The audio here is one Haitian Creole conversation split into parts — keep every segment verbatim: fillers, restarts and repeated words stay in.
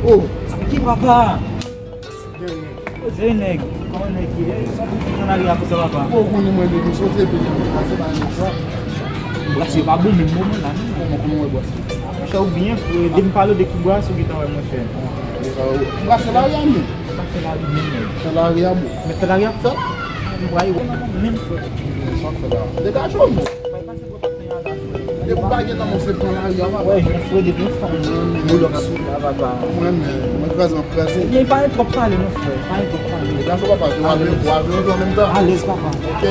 Oh, sa ki papa? Poze nèg, kòman nèg ye? Sa pou fin nan lari a konsa papa? Ou konnen mwen menm, m soti epi m pase pa yon fwa. Brase yo pa bon menm moman la non. Kòman, kòman w wè brase? Monchè, ou byen fre, depi m pale de ki brase ou gentan wè monchè. Brase lari a menm. Sa fè lari menm nèg. Fè lari a bon. Men fè lari ap fè. M pral wè nan menm fè. Sa fè la. Degaje w. Depi w pa gen nan men w se pran lari a papa. Wè, jan fre depi yon fanm boulòk sou la papa. Mwen menm, mwen kraze, m ap kraze. Ebyen, pa gen twòp pale non frè, pa gen twòp pale. Degaje w papa, w ap, w ap, w ap an menm tan. Alèz papa. Ok.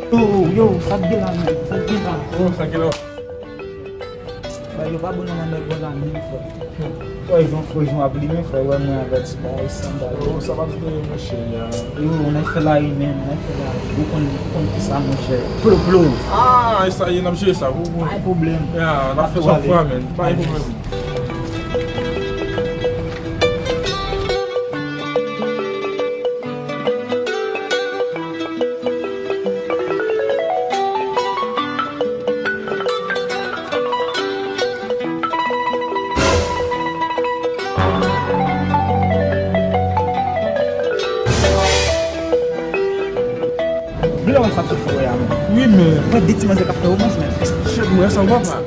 Yo, yo, sa k gen la menm? Sa k gen la? Oh, sa k gen la? Bagay yo pa bon nan nèg yo la menm frè. Wè, jan frè, jan ap limen frè, wè mwen avèk ti bagay sandal. Oh, sa pa di de monchè, ya. Yo, on a fè la wi, men, on a fè la wi. Ou konn, ou konn ki sa, monchè. Plo, plo. Ah, e sa ye, n ap jere sa, pou, pou. Pa gen pwoblèm. Ya, n ap fè sa fwa, men. Pa gen pwoblèm. Blè wè sa sou fò a, men. Wi, men. Mwen de ti manzè k ap fè romans, men. Shit, mwen sa papa.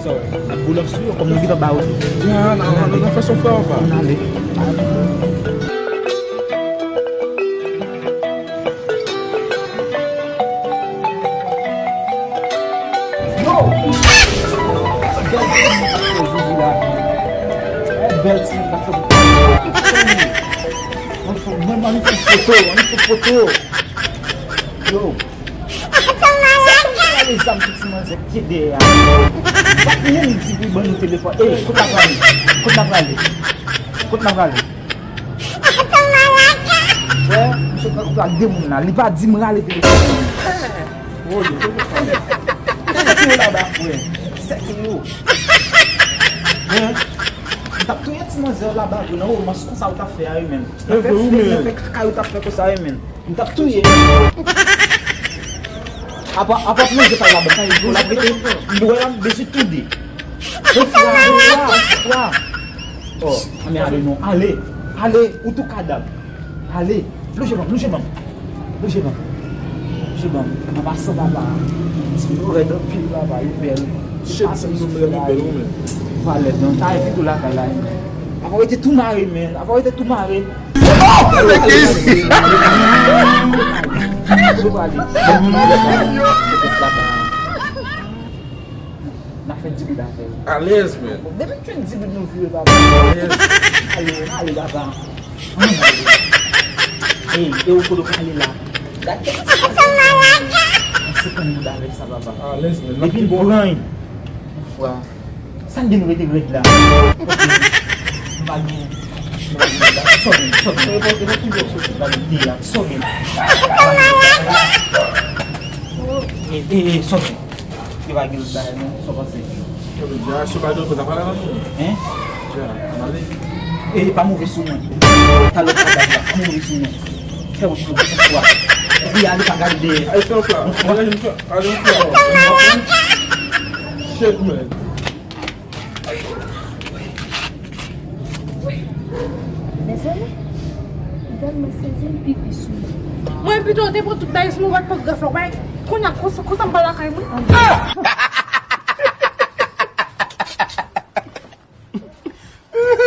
Sorry. N ap boulòp sou yo, kòm nou gentan ba yo tou. Ya, n a, n a, n a fè sa fè papa. Ann ale. Yo! Bèl ti nèg k ap fè Zuzu la. Bèl ti nèg k ap fè Zuzu la. Ann fè, mwen, ann fè foto, ann fè foto. Yo. Sa k ap gade zam sou ti manzè ki dèyè a. Pa t menm di pou ban nou telefòn. Ey, kote n ap prale? Kote n ap prale? Kote n ap prale? Frè, misye pran kout ak de moun la. Li pa di m rale telefòn nan. Sèk yo laba, frè. Sèk yo. Hein? M t ap touye ti manzè laba, vre, nan romans konsa ou t ap fè a, wi, menm. Nan fè fèk, nan fè kaka ou t ap fè konsa, wi, menm. M t ap touye. Apa, apa pou manje pay la, bon, sa e dlo l ap rete. M wè la, m bezwen tou de. Yon fwa, yon fwa, yon fwa. Oh, anmè, ale non, ale, ale, ou tou kadab. Ale, lonje ban m, lonje ban m. Lonje ban m. Lonje ban m. An pasan, papa. Ti yo rèd anpil, papa, yo bèl. Shit, se m nou bèl, yo bèl, ou menm. Valè, non, ta evite w lakay la, men. Apa, ou rete tou mare, men. Apa, ou rete tou mare. N a fè dibit avè l. Alèz, men. Depi m jwenn dibit nou vire, papa. Alèz. Ale, ale, papa. Ey, e ou kote w prale la? Gad kèk ti pase. Mwen se konn mouda avèk sa, papa. Alèz, men. Depi m pran yon fwa. Sa m gen nou rete rèd la. Ok. M pa gen. M pa gen la. Sòt men, sòt men. E pa, e pa kounye w soti. M pa gen te a. Sòt men. E, e, e, sòt men. Yo pa gen lòt bagay non. Sa w panse? Yo, men, dja, si w pa gen lòt bagay, pa la non. Hein? Dja, ann ale. E, pa move sou mwen. Talè w pa gade la. Pa move sou mwen. Fè wout nou, yon fwa. Epi ale pa gade dèyè. Ale fè yon fwa. Yon fwa. Ale yon fwa. Ale yon fwa. Shit, man. Mezanmi, gad mwen sezi m pipi sou mwen. Mwen pito te pran tout bagay sou mwen, pa t pran graf la, bay. Kounye a, konsa, konsa m pa lakay mwen.